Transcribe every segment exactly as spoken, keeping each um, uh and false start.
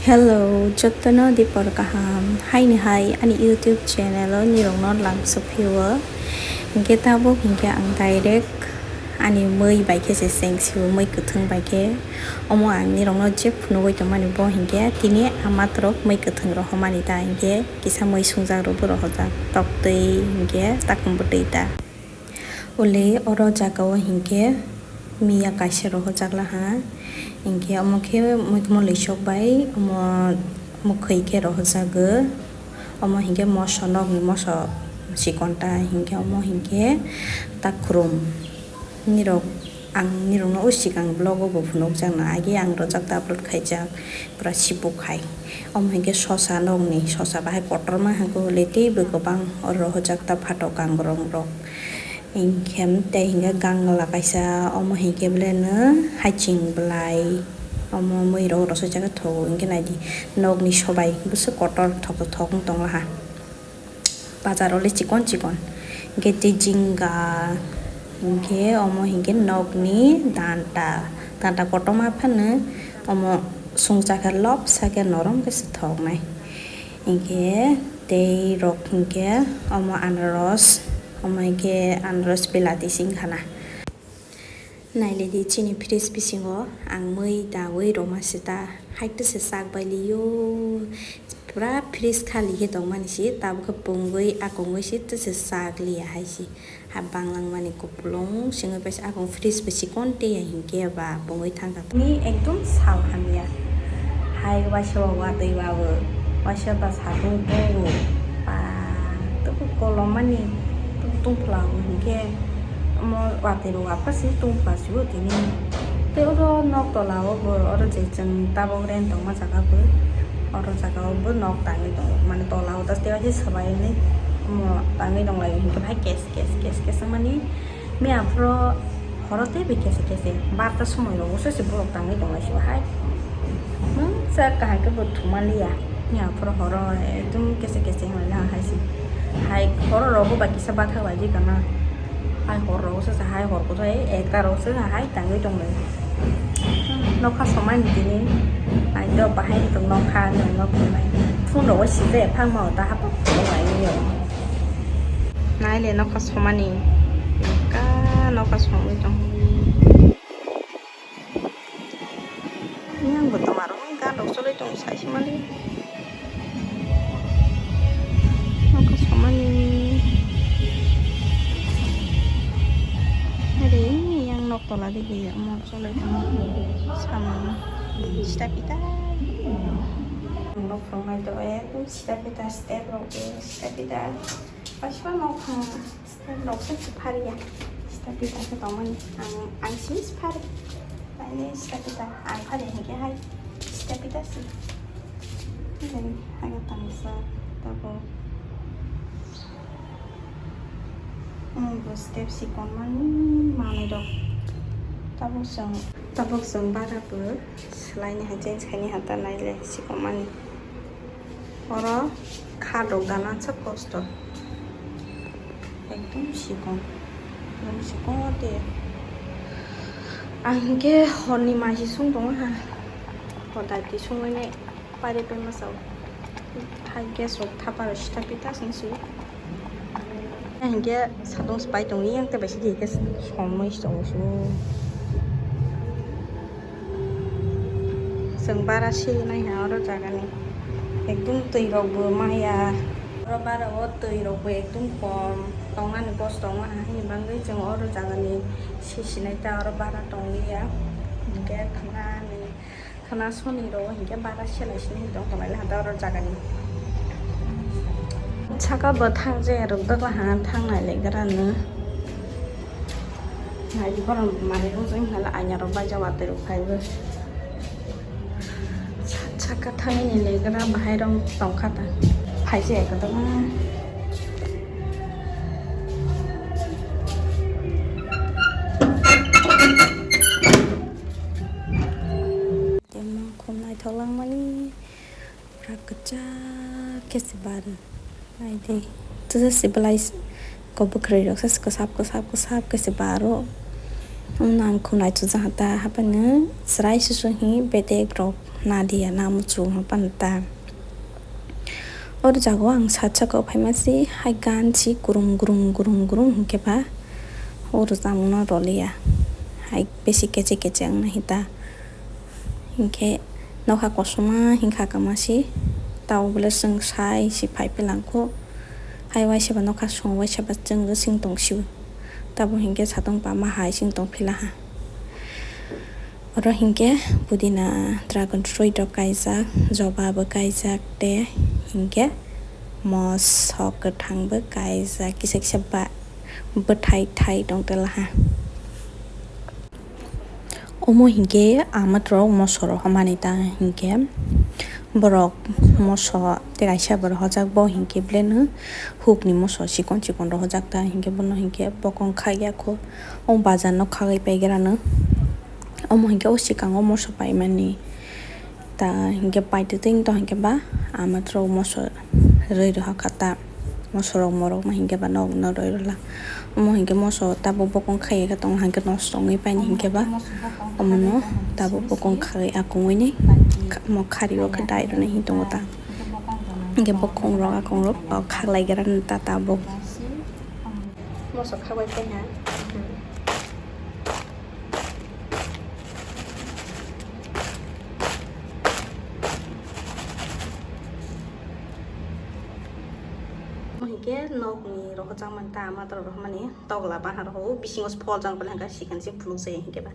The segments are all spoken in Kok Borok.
Hello, jotono dipor kaham. Haini hai ani YouTube channel o nirokno lamsok phio. Hinkhe tabuk hinkhe ang direct ani mui bai khe se cheng sio, mui kwthwng bai khe. Omo ang nirokno je phunugwi tongmani bo hinkhe tini amatrok mui kwthwng rohormani ta hinkhe kisa mui sungjak rok bo rohorjak tok twi hinkhe takhum bwtwi ta. Ule oro jaga o hinkhe miya kaisa rohorjak laha, hinkhe omo khe muikhumo loisok bai omo mwkhwi khe rohorjago. Omo hinkhe moso, nokni moso chikon ta hinkhe omo hinkhe takhrum. Nirok ang nirokno o swkang vlog o bo phunukjak na, age ang rojak ta upload khaijak pura sibuk hai. Omo hinkhe sosa nokni sosa bahai kotorma hwnkhe ule teibo kwbang oro rohorjak ta phatok kangrong rok. Hinkhe tei hinkhe gangla kaisa, omo hinkhe beleno haiching belai, omo mui rok rosoi chakhe thogo, hinkhe naidi nokni sobai bwswk kotor thok thok wng tonglaha, bazar o le chikon chikon, hinkhe tei jingga, hinkhe omo hinkhe nokni danta, danta kotorma phano omo sungcha khe lopsa khe norom khe se thoknai, hinkhe tei rok hinkhe omo anaros. Omo hinkhe anaros bilati se wngkha na. Nailedi chini fridge bisingo ang mui dawi roma sita, haikhe se chak bai liyo. Pura fridge khali khe tongmani se, tabuk khe pungwi akungwi se tese chak liya hai se. Ha banglangmani kupulung singwi paisa akung fridge bo chikon tei ya hinkhe ba pungwi thangkha. Ni ekdom sal hamya. Hai waisa ba watwi ba bo, waisa ba satung tongo. Ba tubu kolom mani tubu tungphla bo hinkhe omo watwi bo wapha se tungphla se o tini. Tei oro nok tola o bo oro je chwng tabok rent tongma jaga bo, oro jaga o bo nok tangwi tongo. Mane tola o das tei waisa swbai hinwi omo tangwi tonglaio hinkhe bahai kes kes kes kes wngmani. Miya phoro horo tei bai kese kese barta somoi rogo se se borok tangwi tong lai se bo hai. Mungsa kaham khe bo thuma liya. Miya phoro horo ekdom kese kese wng lai hai se. Hai horo rogo bai kisa bathak lai di kana. Hai hor rogo se hai hor kuthai ekta rogo se hai tangwi tong lai. Nokha somani tini. Hai do bahai tong nokha nokha nai. Phone rogo sijak phang ma ta hapa tong lai yo. Naile nokha somani. Ka nokha somwi tong. Yang bo tomar gan rok choloi tong sai se mali. Nokha somani. Are yang nok tola dige mo choloi tong. Samung. Sita pita. Nok rok nai to e sita pita step rok sita pita. Paisa nok. Step rok se phariya. Step pita khe tongmani. Ang, ang si phari. Ani step pita. Ang phari hinkhe hai. Step pita si. Then aga tangsa. Tabo. Hmm, bo step si konmani manai rok. Tabuk chwng, tabuk chwng bara bo swlaini hai change khaini hata naile si konmani. Oro kha rok dana sa kosto. Ekdom sikon. Ekdom sikon te. Ang hinkhe horni maisi sung tongo ha. Hodai ti sungmani pari pai masa o. Hai gas rok thapa rok sita pita sung si. Ang hinkhe satung se pai tongo yang te bai si di hinkhe somoi si tongo su. Chwng bara se nai ha oro jaga ni. Ekdom twi rok bo maya. Oro bara o twi rok bo ekdom kom. Tongmani kosto wngma ha hini bagwi chwng oro jaga ni se sinai ta oro bara tong liya. Hinkhe thangna ni. Khana soni rw hinkhe bara selai sini tong tonglai ha oro jaga ni. Saka bo thang je rw dok ha thang nai le gra no. Nai di borom mari rw jeng hala anya rw bai jawa te rw phai bo. Saka thang ni le gra bahai rw tong kha ta. Phai je ko dok. Temo khum naithok langmani pura kwchak khe se baro. Naidi. Tesa se belai ko bwkhwrwi rok se kwsap kwsap kwsap khe se baro. Ang khum naithokjak ta, haphano chwrai susu hi bedek rok nadiya na muchung haphano ta. Oro jaga o ang sat saka o phaima si hai gan si gurum gurum gurum gurum hinkhe ba oro chamung no rwliya. Hai besi keche keche wngna hita. Hinkhe nokha kosom ma hinkha kama si, tabo bwle chwng sai si phai phi lang kho. Hai waisa ba nokha song waisa ba chwng sing tong sio. Tabo hinkhe satung pama hai sing tong phi laha. Oro hinkhe pudina, dragon fruit rok kaijak, joba bo kaijak, tei hinkhe mosok kwthang bo kaijak, kisa kisa ba bwthai thai tong tei laha. Omo hinkhe amatrok moso rok hamani ta hinkhe borok moso tei kaisa borok hojak bo hinkhe beleno hukni moso chikon chikon rok hojak ta hinkhe bono hinkhe bokong khaiya kho. O bazar no khagwi paigrano. Omo hinkhe o swkang o moso paimani ta hinkhe paitwtwng to hinkhe ba amatrok moso rwi rohor kha ta. Moso rok morok ma hinkhe ba nok no rwi rwla. Omo hinkhe moso tabuk bokong khaiya khe tong hinkhe nosto wngwi paini hinkhe ba omono tabuk bokong khagwi akungwi ni kha-, mo khari o khe dai rwna hin tongo ta. Hinkhe bokong rok akung rok khaklai gra ta tabuk. Moso khagwi paina. Mo hinkhe nokni rohorjakmani ta amatrok rohormani togla bahan rohor o bisingo se pholjak bwle hinkhe sikon se phunuk jaya hinkhe ba.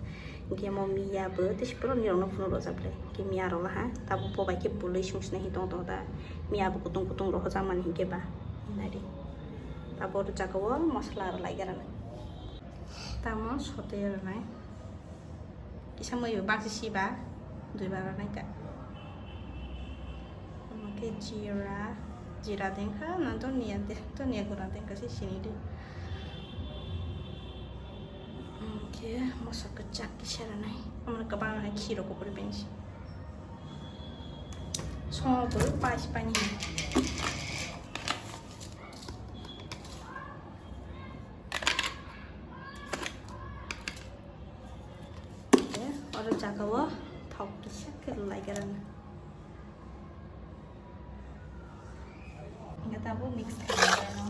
Hinkhe mo miya bo tei se pura nirok no phunuk rwjak bwle hinkhe miya rok laha tabuk bo bai khe bwlwi sungsina hin tong tong ta miya bo kutung kutung rohorjakmani hinkhe ba. Naidi tabuk oro jaga o mosola rwlai gra nai. Tamo sotwi rwnai. Kisa mui bo baksa siba, dui bara nai ta. Omo khe jira, jira dengkha, na doniya de, doniya gura dengkha se sini de. Omo khe moso kwchak kisa rwnai. Omo kwbang hai khiro kuburi pensi. Songo bo pais pani. Oro jaga o thok kisa khe rwlai gra na. Hinkhe tabuk mix khlai no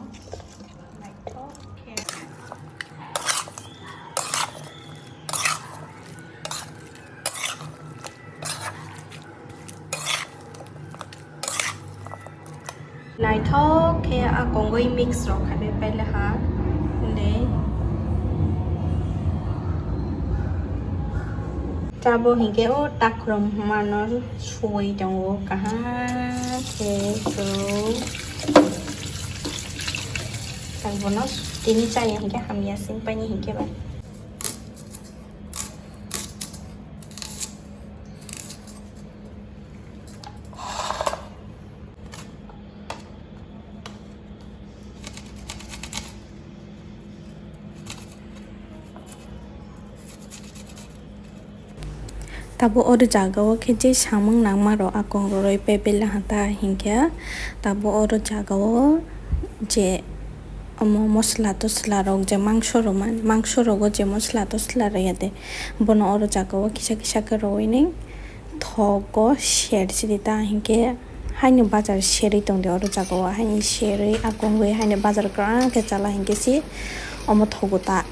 naithok khe. Naithok khe a kongwi mix rok khai pai le ha. Hwnwi tabuk hinkhe o takhrom mano suwi tongo kaham khe kwrwi. Ang bono tini chaya hinkhe hamya sing paini hinkhe ba. Tabuk oro jaga o khe je samung nangma rok akong rwrwi pebela hata hinkhe tabuk oro jaga o je omo mosla tosla rok je mangso rwmani mangso rogo je mosla tosla rwya de bono oro jaga o kisa kisa khe rwui nai. Thogo ser sidi ta hinkhe haino bazar serwi tongdi oro jaga o haino serwi akongwi haino bazar kwrang khe chala hinkhe si omo thogo ta